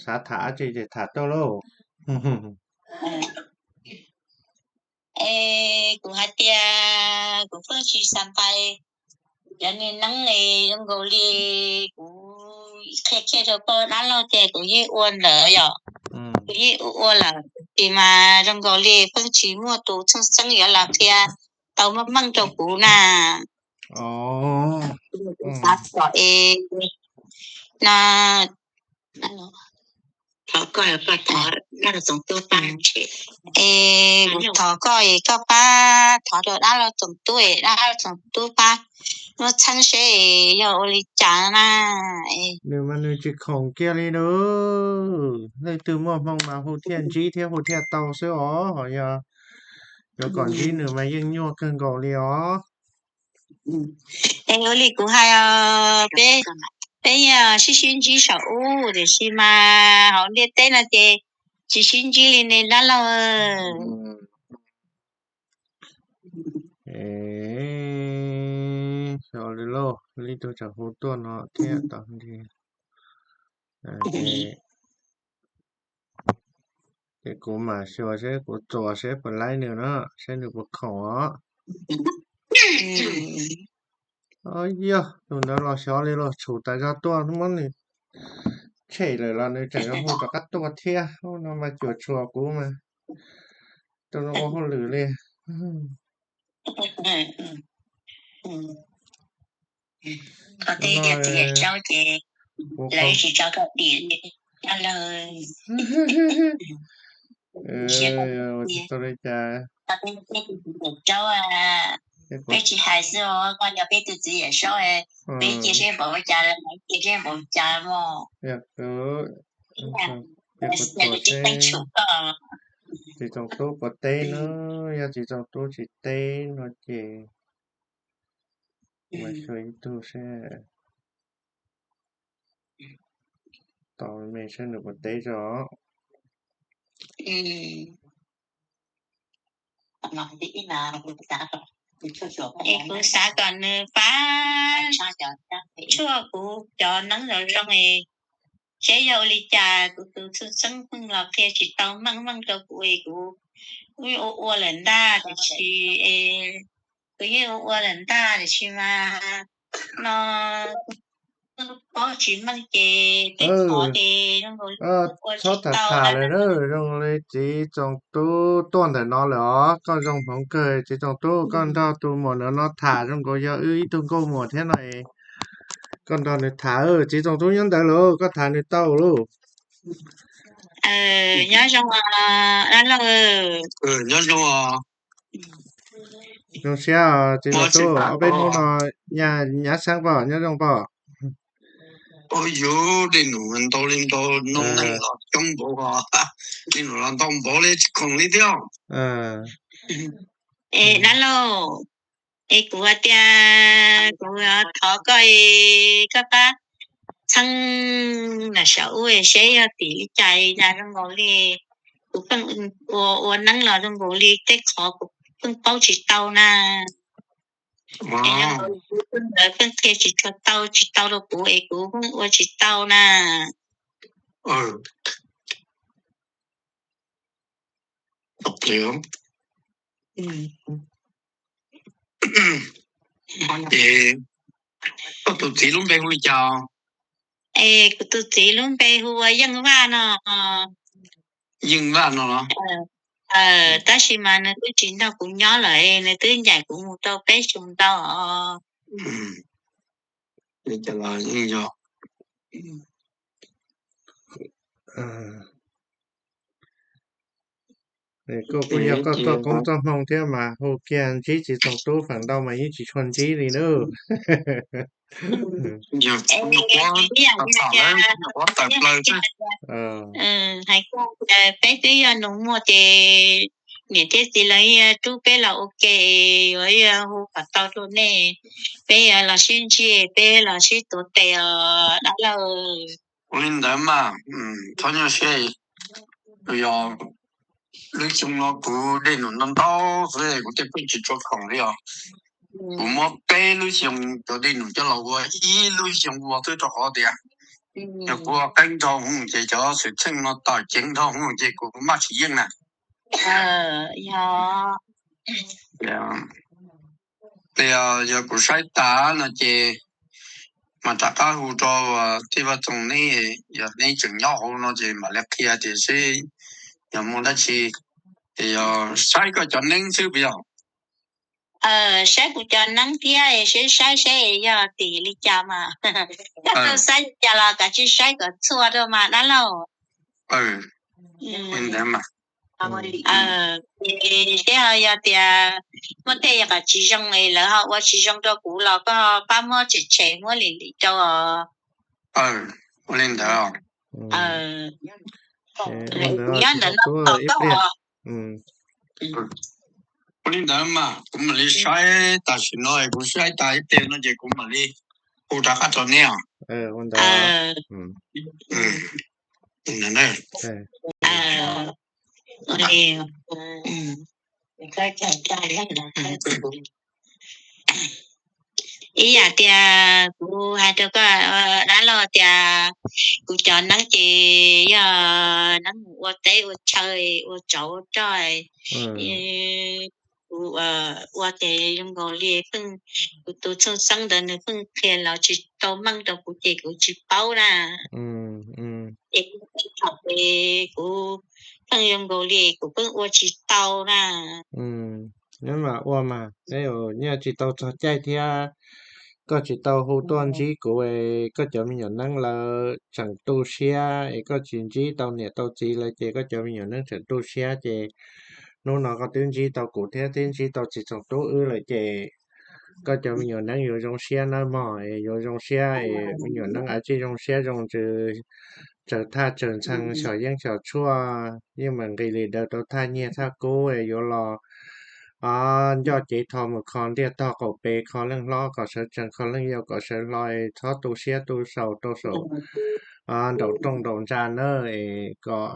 Xav tham dab tsi ces tham tuaj lauj. Es kuv hais tias kuv pheej tsis xav pais cov niag neeb es zoo nkaus li kuv qhia kiag rau koj dab laug ces kuv yeej ua ntawd yom. Kuv yeej ua ua lawm, tab sis mas zoo nkaus li pheej tsis muaj tus txheeb txheeb yuav los qhia tau meej meej rau kuv na. Kuv xav kom es no thov koj, es kuv thov koj es koj pab thov rau dab laug Txoov Tub es dab laug Txoov Tub pab muab txheeb seb yog ua li cas na. Nws mas nws tsis khoom kiag li na. Leej twg muaj hmoo mas hu thiaj ntsib thiab hu thiaj tau xwb os. Ho yog yuav kom ntsib nws mas yeej nyuaj kawg nkaus li os. Es ua li kuv hais os, peb, peb yeej sib sib ntsib saum ub tiam sis mas hauv ntiaj teb no ces tsis sib ntsib li ne dab laug. Xyov li lauj, leej twg tseem hu tuaj no thiab tau nti. Ces kuv mam xyuas seb kuv txuas seb puas laib nws na, seb nws puas khoom os. Yog tus ntawd los xyov li los tshum tas zog tuaj muab nws tshem lawm los nws tseem yuav hu rov qab tuaj thiab. Ub, no mas cuam tshuam kuv mas rau ua hauj lwm li. Koj teb tias txiv Yawm Saub ces lawv tsis tso koj dim li, dab laug. Tsis tau li cas. Txiv Yawm Saub, peb tsis hais xwb os, koj yog peb tus txiv Yawm Saub, peb cia seb npaum cas, cia seb npaum cas mog. Txiv Txoov Tub puas teb na, yog Txiv Txoov Tub tsis teb no ces mas xyuas ib tug seb, tos me seb nws puas teb tso. Es kuv xav kom nws pab tshuaj kuv cov neeb zoo zoo es seb yog ua li cas kuv tus txheeb txheeb pheej los qhia tsis tau meej meej rau kuv es kuv ua ua lawm ntag tiam sis, kuv yeej ua ua lawm ntag tiam sis mas no paub tsis meej ces tej qhov ces zoo nkaus li ua tsis tau lawm na. Zoo li Txiv Txoov Tub tuaj ntawm no lawm os, koj zoo hmoov kawg Txiv Txoov Tub, koj nrog tus muam ntawd no tham zoo nkaus yog wb ib tug nkauj muam thiab no. Koj nrog nws tham, Txiv Txoov Tub nyob ntawd lauj, koj tham nws tau lauj. Nyob zoo dab laug. Nyob zoo. Zoo siab Txiv Txoov Tub, ob peb hnub no nyab xeeb pom, nyob zoo pom. Ua yus dej num ntau li ntau, noo neeg los coob npaum, dej num los ntau npaum li tsis khoom li thiab. Es dab laug, es kuv hais tias kuv thov koj es koj pab txheeb nram saum ub seb yog tim li cas na, zoo nkaus li kuv pheej ua ua neeb los zoo nkaus li tej qhov kuv pheej paub tsis tau na. Es zoo nkaus li kuv pheej ntawd pheej qhia tsis tau, tsis tau rau kuv es kuv pheej ua tsis tau na. Ces koj tus txiv lub npe hu li cas? Es kuv tus txiv lub npe hu ua Yeej Vaj no. Yeej Vaj no los? Tab sis mas nws twb tsis nrog kuv nyob lawm, nws twb ncaim kuv mus tau peb xyoos ntau. Li cas los yeej yog. Koj kuj yog koj txoj koob txoj hmoo thiab mas hu kiag ntsib Txiv Txoov Tub feem ntau mas yeej tsis tshua ntsib li na. Hais tias peb twb yog nus muag ces niam thiab txiv lawv rub peb los ua ke, yuav hu kom tau rau nej, peb yuav los sib ntsib, peb los sib tuav tes os dab laug. Ua li ntawd mas txhob nyuaj siab. Yog lub xyoo no kuv dej num ntau ntau xwb kuv thiaj pheej tsis tshua khoom li os. Kuv muab peb lub xyoo cov dej num coj los ua ib lub xyoo ua xwb rau qhov tias Yog kuv ua qeeb nrog mus ces cov xwm txheej no tom ceev nrog mus ces kuv maj tsis yeej na. Yog, yog kuv saib tas no ces mam rov qab hu rau tij Vaj Txoos neb, yog neb tseem nyob hauv no ces mam li qhia tias seb yog muaj dab tsi, ces yog saib koj cov neeb xwb puas yog? Saib kuv cov neeb thiab seb saib seb yog tim li cas mas. Koj tau saib li cas los kav tsij saib kom txhua rau mas dab laug. Li ntawd mas. Ces seb ho yog tias muaj tej yam kom tsis zoo es lawv ho ua tsis zoo rau kuv los koj pab muab tshem tshem muab lim lim rau os. Ua li ntawd. Nyob ntawm no tos koj. Ua li ntawd mas kuv mam li saib tam sim no kuv saib tas ib pliag no ces kuv mam li hu rov qab rau neb os. Ib yam tias kuv hais rau koj dab laug tias kuv cov neeb ces yog neeb mus ua teb ua chaw ua tsov ua rog, kuv ua ces zoo nkaus li pheej, kuv tus txheej xeeb ntawd nws pheej qhia los tsis tau meej rau kuv ces kuv tsis paub na. Ces kuv thaum ces kuv pheej zoo nkaus li kuv pheej ua tsis tau na. Neb mam ua mas, neb nyaj tsis tau txog caij thiab koj tsis tau hu tuaj ntsib kuv es koj cov me nyuam neeb lawv tseem tu siab es koj tsis ntsib tau niam tau txiv lawv ces koj cov me nyuam neeb tseem tu siab ces hnub no koj twb ntsib tau kuv thiab twb ntsib tau txiv txoos tub wb lawm ces koj cov me nyuam neeb yuav zoo siab nawb mog, es yuav zoo siab es me nyuam neeb av tsij zoo siab zoo ntsws, tsaws thaj tsaws ntxhee xyom yeeb xyom tshuaj, yeej meem nqis li daws rau thaj nyiaj thaj kub es yuav los nco cev tho mus kho ntiaj tog qaum pes, kho leej hlob kom sawv tsees, kho leej yau kom sawv hlo es txhob tu siab tu saus rau saum nraum rooj nraum ntsa nawb es kom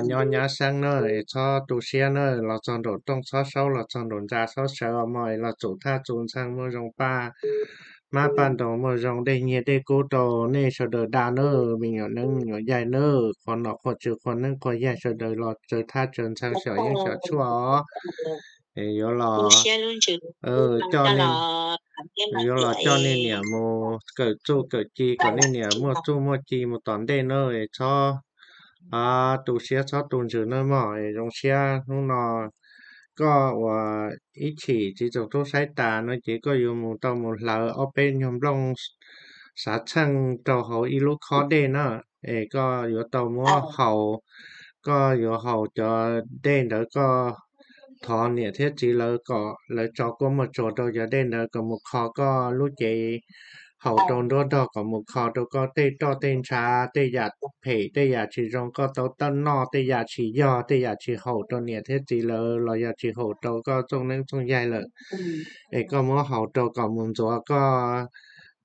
nyob nyab xeeb nawb es txhob tu siab nawb, los txog nraum rooj txhob saub, los txog nraum ntsa txhob sawv os mog, es los txum thaj txum ntxhee muaj zoo paj hmab paj ntoos, muaj zoo dej nyiaj dej kub rau nej sawv daws da nawb, me nyuam neeb me nyuam yaig nawb, qhua nom qhua tswv qhua neeb qhua yaig sawv daws los tsaws thaj tsaws ntxhee xyom yeeb xyom tshuaj os. Es yuav los coj nej, yuav los coj nej niam mus kawm txuj kawm ci kom nej niam muaj txuj muaj ci mus tom ntej nawb es txhob tu siab txhob tu ntsws nawb mog es zoo siab hnub no koj uas ib chim txiv txoos tub saib tas no ces koj yuav mus tau mus hlawv ob peb nyuag nplooj xav txheej rau hauv ib lub khob dej na, es koj yuav tau muab haus, koj yuav haus cov dej ntawd koj thov niam thiab txiv lawv kom lawv tso kuaj muaj tsuag rau cov dej ntawd kom mus kho koj lub cev, haus rau nruab nrog kom mus kho rau koj tej roj tej ntshav, tej yam phem tej yam tsis zoo koj tau tawm noj, tej yam tsis yog tej yam tsis haum rau niam thiab txiv lawv los yog tsis haum rau koj txooj neeb txooj yaig lawm, es koj muab haus rau kom mus ntxuav koj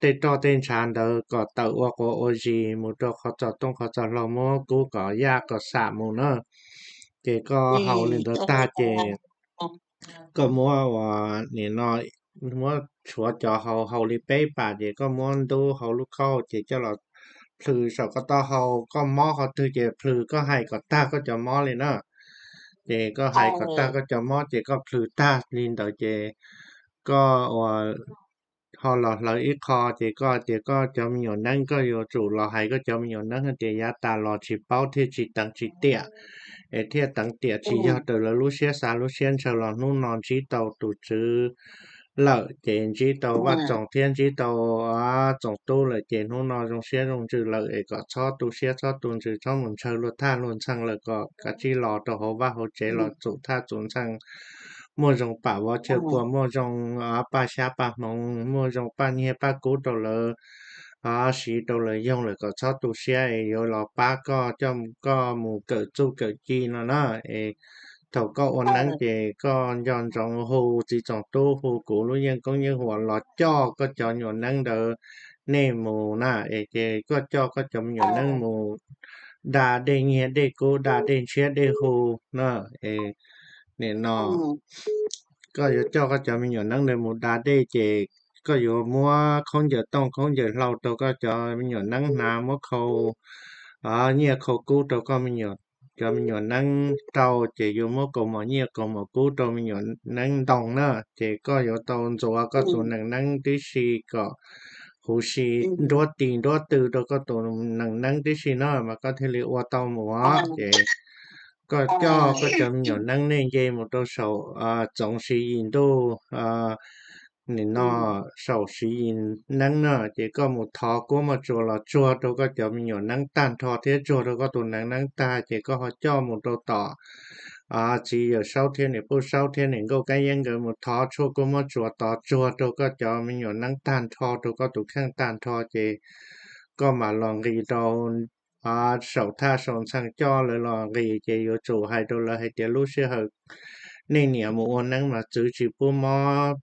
tej roj tej ntshav ntawd kom tawm ua quav ua zis mus rau qhov txos tooj qhov txos hlau, muab kub kom yaj kom xam mus na. Ces koj haus li ntawd tag ces koj muab ua nim no muab tshuav cov haus haus li peb pas ces koj muab ntub hauv lub khob ces coj los plhws saum koj taub hau, koj mob qhov twg ces plhws, koj hais kom tag koj cov mob li na. Ces koj hais kom tag koj cov mob ces koj plhws tag li ntawd ces koj ua ho los hlawv ib qho ces koj tias koj cov me nyuam neeb koj yuav tsum los hais koj cov me nyuam neeb tias yav tas los tsis paub thiaj tsis teev tsis tiam, es thiaj teev tiam tsis yog raws lawv lub siab xav lub siab ntshaw los hnub no ntsib tau tus tswv lawm ces ntsib tau Vaj Txoos thiab ntsib tau Txoos Tub lawm ces hnub no zoo siab zoo ntsws lawm es kom txhob tu siab txhob tu ntsws txhob mus ntshaw luag thaj luag ntxhee lawm kom kav tsij los rau hauv vaj hauv tsev los txum thaj txum ntxhee, muaj zoo pam vov chaw pua, muaj zoo paj xyab paj hmoov, muaj zoo paj nyiaj paj kub rau lawv siv rau lawv yoog lawm kom txhob tu siab es yuav los pab koj coj koj mus kawm txuj kawm ci no na. Es thaum koj ua neeb ces koj nco ntsoov hu txiv Txoos Tub, hu kuv lub yeej koob yeej huam los coj koj cov me nyuam neeb ntawd nej mus na. Es ces koj coj koj cov me nyuam neeb mus da dej nyiaj dej kub, da dej ntshiab dej hu na. Es nim no koj yuav coj koj cov me nyuam neeb ntawd mus da dej ces koj yuav muab khaub ncaws tooj khaub ncaws hlau rau koj cov me nyuam neeb hnav, muab khau nyiaj khau kub rau koj, cov me nyuam neeb rau, ces yuav muab kaus mom nyiaj kaus mom kub rau me nyuam neeb ntoo na, ces koj yuav tau ntxuav koj tus nees neeb tib si kom huv si nruab tis nruab tw rau koj tus nees neeb tib si na mas koj thiaj li ua tau mus os. Ces koj coj koj cov me nyuam neeb nej nce mus rau saum txoov siv yim ntuj, nim no saum siv yim neeb na, ces koj mus thov kuab moj tsuas los tsuag rau koj cov me nyuam neeb tag nrho thiab tsuag rau koj tus nees neeb tag, ces koj ho coj mus rau tom txiv Yawm Saub thiab niam Pub Saub thiab niam Nkauj Kab Yeeb nkawd mus thov tshuaj kuab moj tsuas tod tsuag rau koj cov me nyuam neeb tag nrho rau koj tus kheej tag nrho, ces koj mam los nqis rau saum thaj saum ntxhee coj lawv los nqis, ces yuav tsum hais rau lawv hais tias lub sij hawm nej niam mus ua neeb mas txwv tsis pub mob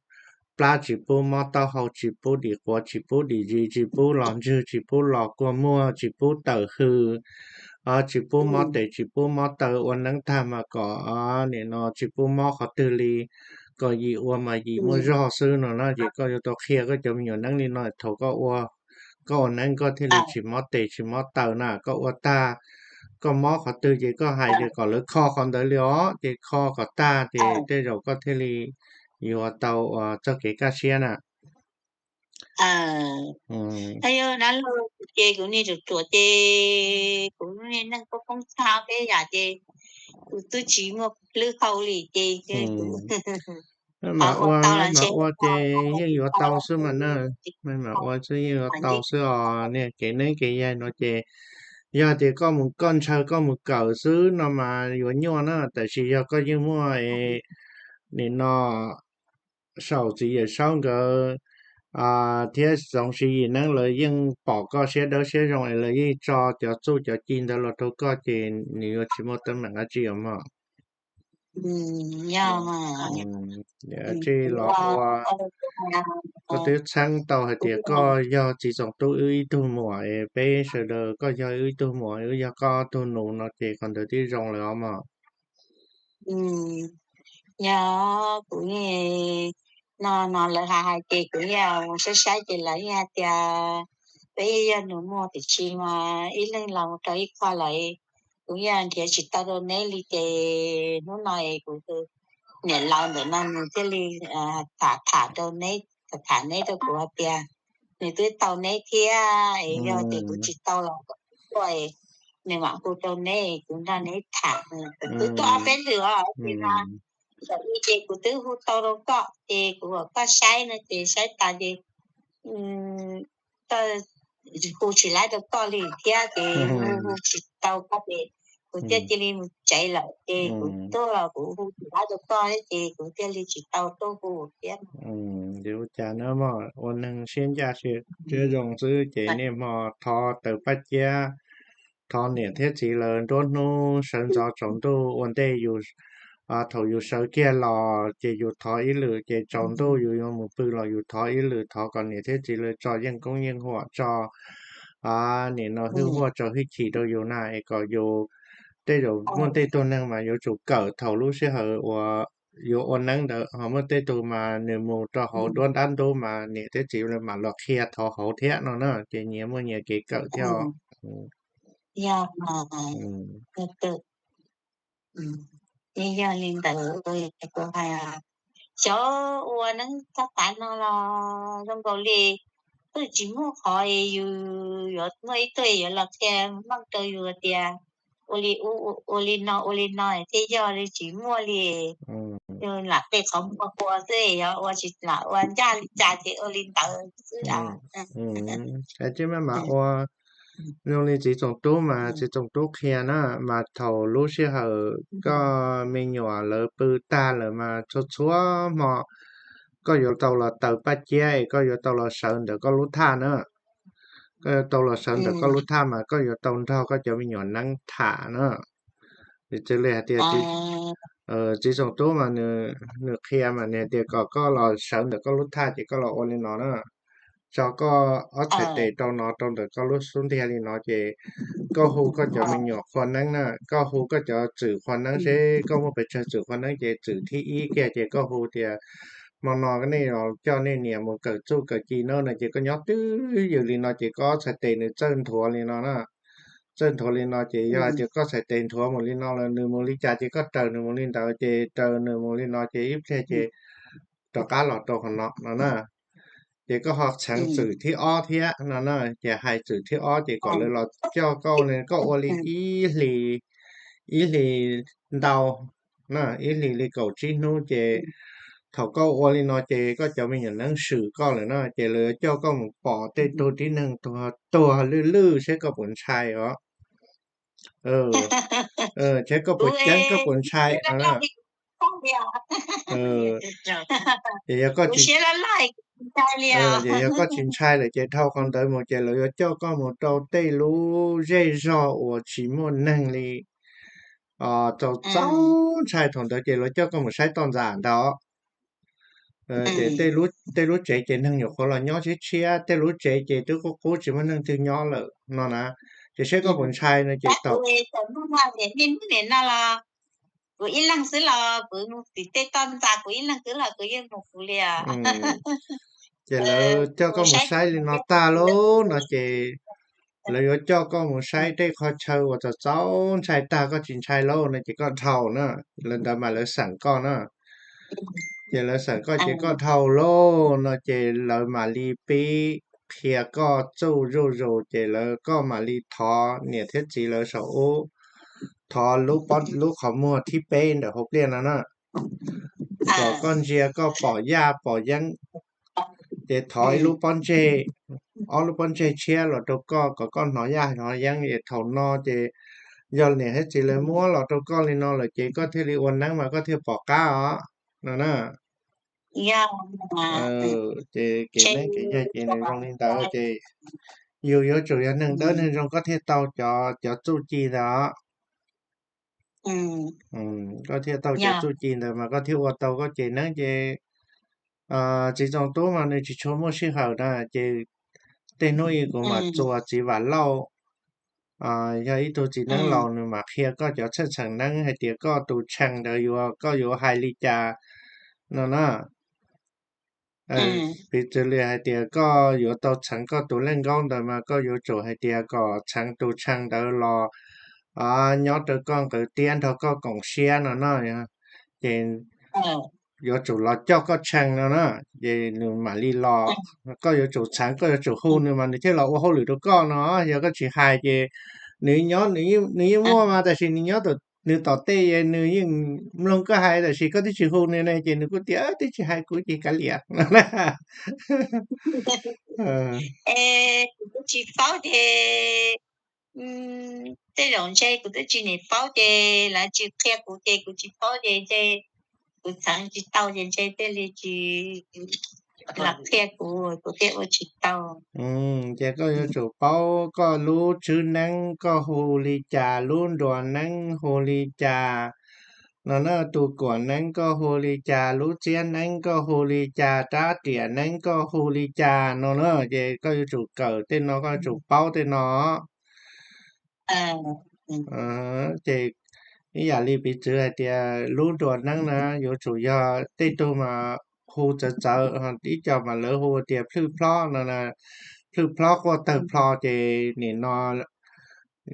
plab, tsis pub mob taub hau, tsis pub dim quav, tsis pub dim zis, tsis pub los ntswg, tsis pub los kua muag, tsis pub tawm hws, tsis pub mob tes, tsis pub mob taw, ua neeb tag mas kom nim no tsis pub mob qhov twg li, kom yim ua mas yim muaj zog xwb no na. Ces koj yuav tau qhia koj cov me nyuam neeb li no thaum koj ua, koj ua neeb koj thiaj li tsis mob tes tsis mob taw na. Koj ua tag, koj mob qhov twg ces koj hais tias kom lawv kho qhov ntawd li os, ces kho kom tag ces tej zaum koj thiaj li yuav tau ua txoj kev kaj siab na. Aw, yog dab laug ces kuv niag ruam ruam ces kuv niag neej poob poob tag peb yam ces kuv twb tsis muaj hlwb hau li ces mam ua, mam ua ces yeej yuav tau xwb mas na. Mam ua xwb yeej yuav tau xwb os. Niag kev neeb kev yaig no ces yog tias koj mus koj ntshaw koj mus kawm xwb no mas yuav nyuaj na, tab sis yog koj yeej muaj nim no saum txiv Yawm Saub nkawd thiab txoov siv yim neeb lawv yeej pom koj siab dawb siab zoo es lawv yeej tso cov txuj cov ci ntawd los rau koj ces nws yuav tsis muaj teeb meem dab tsi os mog. Tsij los ua, koj twb txheeb tau hais tias koj yog txiv Txoos Tub wb ib tug muam es peb sawv daws koj yog wb ib tug muam wb yog koj tug nus no ces qhov ntawd twb zoo lawm os mog. Yog kuv no no lawv hais hais ces kuv yeej saib saib ces lawv yeej hais tias peb yog nus muag tiam sis mas ib leeg los rau ib qho lawm, kuv yeej nrhiav tsis tau rau neb li ces hnub no es kuv tus niam laus ntawm no nws thiaj li tham tham rau neb, tham neb rau kuv hais tias nws twb tau neb thiab es yog tias kuv tsis tau los kom kuv tuaj es nws mam hu rau neb es kuv nrog neb tham. Kuv twb tuaj ob peb lwm os, ces no thaum ub ces kuv twb hu tau rau koj ces kuv kom koj saib no ces saib tas ces koj hu tsis laib rau koj li thiab ces hu hu tsis tau koj ces kuv thiaj cia li mus tsev lawm ces kuv tuaj los kuv hu tsis laib rau koj thiab ces kuv thiaj li tsis tau tuaj hu thiab. Ua cas na mog, ua neeg siab ncaj siab zoo xwb ces niaj hmo thov taws paj ciab, thov niam thiab txiv lawv nruab hnub sawv ntxov tsaus ntuj ua ntej yus, thaum yus sawv kiag los ces yus thov ib lwm, ces tsaus ntuj yus yuav mus pw los yus thov ib lwm, thov kom niam thiab txiv lawv tso yeej koob yeej huam, tso nim no hwj huaj tso hwj chim rau yus na es kom yus, tej zaum muaj tej tug neeg mas yuav tsum kawm thaum lub sij hawm uas yuav ua neeb ntawd, ho muaj tej tug mas nws mus rau hauv nruab nrab ntub mas niam thiab txiv lawv mam los qhia thaum hauv thiab no na, ces nyias muaj nyias kev kawm thiab. Yog, yog li ntawd kuv hais, xyov ua neeb txog tav no los zoo nkaus li twb tsis muaj qhov yus yuav muaj ib tug yuav los qhia meej rau yus tias ua li, ua li no ua li no thiaj yog li, tsis muaj li. Yus lam qhia qhov muaj qhua xwb, yog ua tsis lam ua ncaj li cas ces ua li ntawd xwb. Tsis maj mam ua zoo li txiv Txoos Tub mas txiv Txoos Tub qhia na, mas thaum lub sij hawm koj me nyuam lawv pw tag lawm mas txhua txhua hmo koj yuav tau los taws paj ciab es koj yuav tau los sawv ntawm koj lub thaj na. Koj yuav tau los sawv ntawm koj lub thaj mas koj yuav tau nrog koj cov me nyuam neeb tham na. Txwv li hais tias txiv Txoos Tub mas nws qhia mas nws hais tias kom koj los sawv ntawm koj lub thaj ces koj los ua li no na, tso koj ob txhais tes rau no rau ntawm koj lub xub ntiag li no ces koj hu koj cov me nyuam qhua neeb na, koj hu koj cov txwm qhua neeb seb koj muaj pes tsawg txwm qhua neeb ces txwm thib ib kiag ces koj hu tias no no nej los coj nej niam mus kawm txuj kawm ci no no ces koj nyob twj ywm li no ces koj txhais tes nws txawj nthuav li no na. Txawj nthuav li no ces yog hais tias koj txhais tes nthuav mus li no los nws mus li cas ces koj raws nws mus li ntawd, ces raws nws mus li no ces ib pliag ces rov qab los rau qhov no no na. Ces koj ho txheev txwm thib ob thiab no na, ces hais txwm thib ob ces kom lawv los coj koj, koj ua li ib hlis, ib hlis ntau na, ib hlis li kaum tsib hnub ces thaum koj ua li no ces koj cov me nyuam neeb swm koj lawm na, ces lawv yuav coj koj mus pom tej tug tib neeg tuag lwj lwj seb koj puas ntshai os. Seb koj puas ceeb, koj puas ntshai no na. Ces yog koj tsis, ces yog koj tsis ntshai lawm ces dhau qhov ntawd mus ces lawv yuav coj koj mus rau tej lub zej zog uas tsis muaj neeg li. Txaus txaus ntshai, thaum ntawd ces lawv coj koj mus saib toj ntxas ntag. Ces tej lub tsev ces neeg nyuam qhuav los nyob tshiab tshiab, tej lub tsev ces twb qub qub tsis muaj neeg twg nyob lawm no na. Ces seb koj puas ntshai no ces tau. Kuv ib leeg xwb los kuv mus tim tej toj ntxas, kuv ib leeg xwb los kuv yeej mus kuv li. Ces lawv coj koj mus saib li no tag lauj no ces lawv yuav coj koj mus saib tej qhov chaw uas txaus txaus ntshai tag, koj tsis ntshai lauj no ces koj dhau na, lawv ntawd mas lawv xeem koj na. Ces lawv xeem koj ces koj dhau lauj no ces lawv mam li pib qhia koj txuj zuj zus ces lawv, koj mam li thov niam thiab txiv lawv saum ub, thov lub, lub qhov muag thib peb ntawm hauv pliaj no na, kom koj ntsia koj pom yaj pom yeeb. Ces thov ib lub pob ntseg, ob lub pob ntseg tshiab los rau koj kom koj hnov yaj hnov yeeb es thaum no ces yog niam thiab txiv lawv muab los rau koj li no lawm ces koj thiaj li ua neeb mas koj thiaj pom qab os no na. Ces kev neeb kev yaig ces nws zoo li ntawd ces yus yuav tsum yog neeg dawb neeg zoo koj thiaj tau cov, cov txuj ci ntawd os. Koj thiaj tau cov txuj ci ntawd mas koj thiaj ua tau koj cev neeb ces txiv txoos tub mas nws tsis tshua muaj sij hawm na ces tej hnub ib kuv mam txuas txiv Vam Lauj, yog ib tug txiv neeb laus nws mam qhia koj cov txheej txheem neeb hais tias koj tus tshee ntawd yuav, koj yuav hais li cas no na. Piv txwv li hais tias koj yuav tau txheev koj tus leej nkaub ntawd mas koj yuav tsum hais tias kom txheev tus tshee ntawd los nyob rau koj nqawd tiab nrog koj koom siab no no. Ces yuav tsum los coj koj tshee no na, ces nws mam li los. Koj yuav tsum txheev, koj yuav tsum hu nws mas nws thiaj los ua hauj lwm rau koj no. Yog koj tsis hais ces nws nyob, nws yeej muaj mas tab sis nws nyob, nws tom tej nws yeej mloog koj hais tab sis koj twb tsis hu nws ne ces nws kuj tias twb tsis hais kuv ces kav liam no na. Es kuv twb tsis paub ces tej zaum ntshe kuv twb tsis niam paub ces lawv tsis qhia kuv ces kuv tsis paub ces ntshe kuv txheev tsis tau ces ntshe thiaj li tsis los qhia kuv, kuv thiaj ua tsis tau. Ces koj yuav tsum paub koj lub tswb neeb koj hu li cas, lub nruas neeb hu li cas no na, tus kuam neeb koj hu li cas, lub txiab neeb koj hu li cas, rab riam neeb koj hu li cas no na. Ces koj yuav tsum kawm tej no, koj yuav tsum paub tej no. Ces ib yam li piv txwv hais tias lub nruas neeb na yuav tsum yog tej tug mas hu txawv txawv, ib co mas lawv hu tias plhwj plob no, plhwj plob quaj tawg plho ces nim no,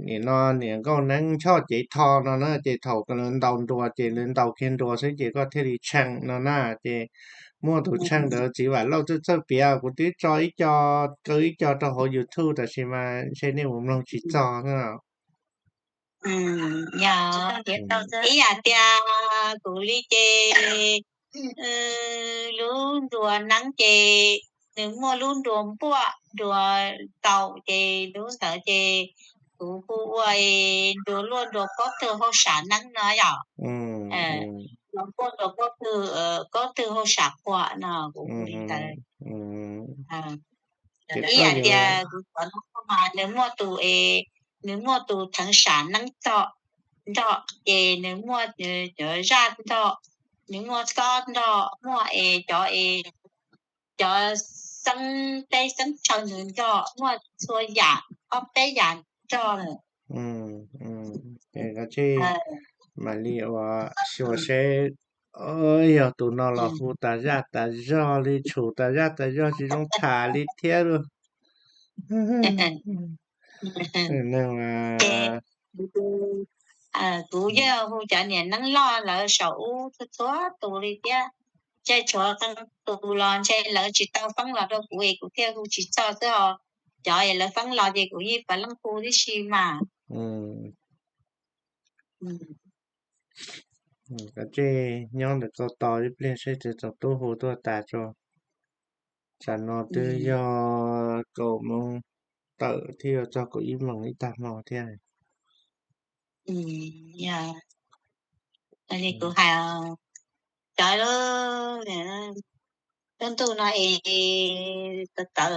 nim no niam nkauj neeb choj cev tho no na, ces thaum lawv ntaus nruas ces lawv ntaus kiag nruas xwb ces koj thiaj li tshee no na. Ces muaj tus tshee ntawd txiv Vam Lauj txawj txawj piav, kuv twb tso ib co, kaw ib co rau hauv YouTube tab sis mas ntshe nej mus mloog tsis txog na. Yog ib yam tias kuv li ces lub nruas neeb ces nws muaj lub nruas npuaj, nruas taum ces lub ntawd ces kuv hu ua nruas luaj nruas pob tw hauj sam neeb no yom. Nruas npuaj nruas pob tw, pob tw hauj sam quaj no kuv hu li ntawd. Ib yam tias kuv cov no mas nws muaj tus es, nws muaj tus theev sam neeb txog nroj ces nws muaj cov zaj nroj, nws muaj xob nroj, muaj es cov es cov xeeb teb xeeb chaw nws nroj, muaj txhua yam ob peb yam nroj lawm. Ces koj tsij mam li ua xyuas seb Yog tus no los hu tas zaj tas zog li, tshum tas zaj tas zog, tsis zoo tham li thiab lauj. Kuv yeej hu cov niam neeb loj lawv saum ub txhua txhua tus li thiab. Ntshe tshuav qee tus los ntshe lawv tsis tau foob los rau kuv es kuv thiaj hu tsis txog xwb os. Cov es lawv foob los ces kuv yeej puav leej hu tib si mas. Koj tsij nyob ntawm koj tos ib pliag seb tsoom tub hu tuaj tas tso. Tsam no twb yog kaum moos tawm thiab, yuav txog kaum ib moos ib tag hmo thiab. Kuv hais cov lub ntuj no es tawv tawv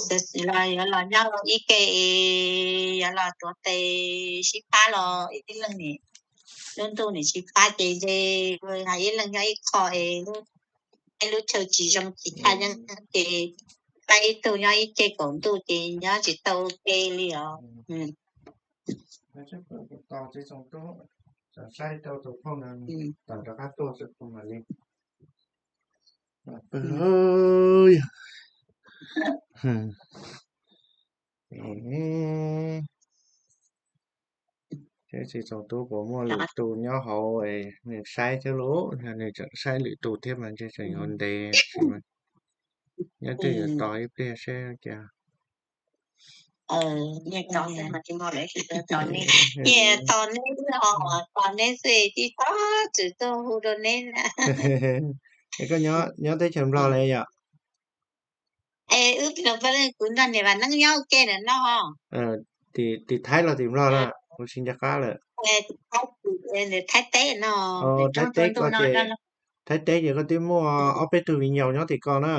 ces los yuav los nyob ib ke es yuav los tuav tes sib pab los ib leeg, lub ntuj nim tsis pab ces ntshe hais ib leeg nyob ib qho es lub chaw tsis zoo tsis thaj yeeb ces pab ib tug nyob ib ce kaum ntuj ces nyob tsis tau ua ke li os. Seb tsis tsoom tub puas muaj lwm tus nyob hauv es nws saib thiab lauj, yog nws tseem saib lwm tus thiab mas ntshe tseem yuav ntev, nyob twj ywm tos ib pliag seb cas. Tos neb, tos neb xwb, tib txhob txwm tuaj hu rau neb na. Es koj nyob teb chaws Nplog los yom? Es wb, kuv nrog niam Vam Neeb nyob ua ke ntawm no. Tim Thaib los tim Nplog na? Kuv tsis nco qab lawm. Thaib teb no. Thaib teb koj ces, Thaib teb ces koj twb muaj ob peb tug viv ncaus nyob tim ko na.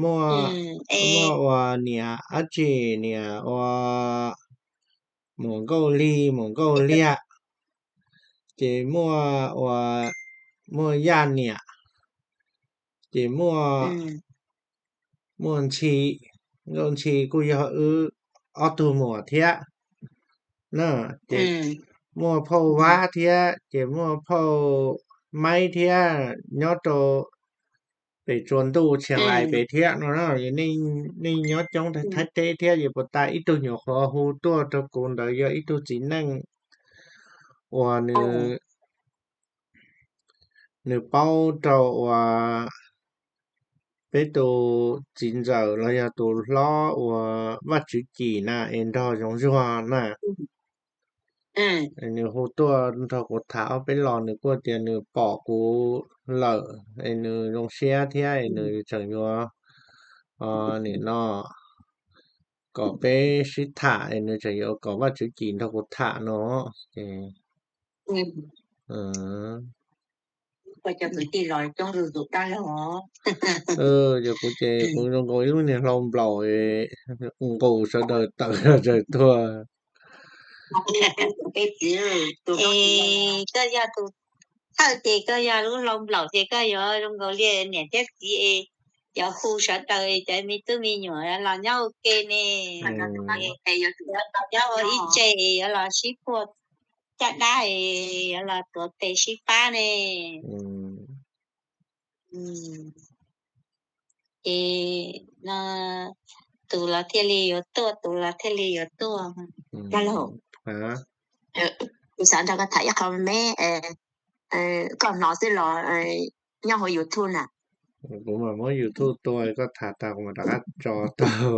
Muaj, muaj uas niam dab tsi, niam uas Muam Nkauj Lig, Muam Nkauj Liag, ces muaj uas, muaj Yaj niam, ces muaj, muaj Ntxhi, Nkauj Ntxhi kuj yog wb ob tug muam thiab na, ces muaj phauj Vab thiab, ces muaj phauj Maib thiab, nyob rau pem tsuas ntuj Tshias Lais pem thiab no na. Nej nyob coob Thaib teb thiab, ces puas tas ib tug nyuam qhuav hu tuaj rau kuv ntawd yog ib tug txiv neej uas nws, nws paub rau uas peb tus txiv ntxawm los yog tus hlob uas Vaj Tswv Cim na es nrog Zoov Zuag na. Nws hu tuaj nrog kuv tham ob peb los, nws kuj tias nws pom kuv lawm es nws zoo siab thiab es nws tseem yuav, nim no kom peb sib tham es nws tseem yuav kom Vaj Tswv Cim nrog kuv tham no. Ces yog kuv ces kuv zoo nkaus ib lub niag hlau nplaum nqus sawv daws tawm zog tuaj. Koj yog tus thawj ces koj yog lub hlau nplaum ces koj yuav zoo nkaus li niam thiab txiv es yuav hu sawv daws cov me tub me nyuam los nyob ua ke ne. Nyob ua ib tse es yuav los sib puag caj dab es yuav los tuav tes sib pab ne. Ces no tus los thiaj li yuav tuaj, tus los thiaj li yuav tuaj. Koj laus, kuv xav nrog koj tham ib qho me me, koj hnov xwb los nyob hauv YouTube na. Kuv mam muab YouTube tua koj tham tag kuv mam rov qab tso tau.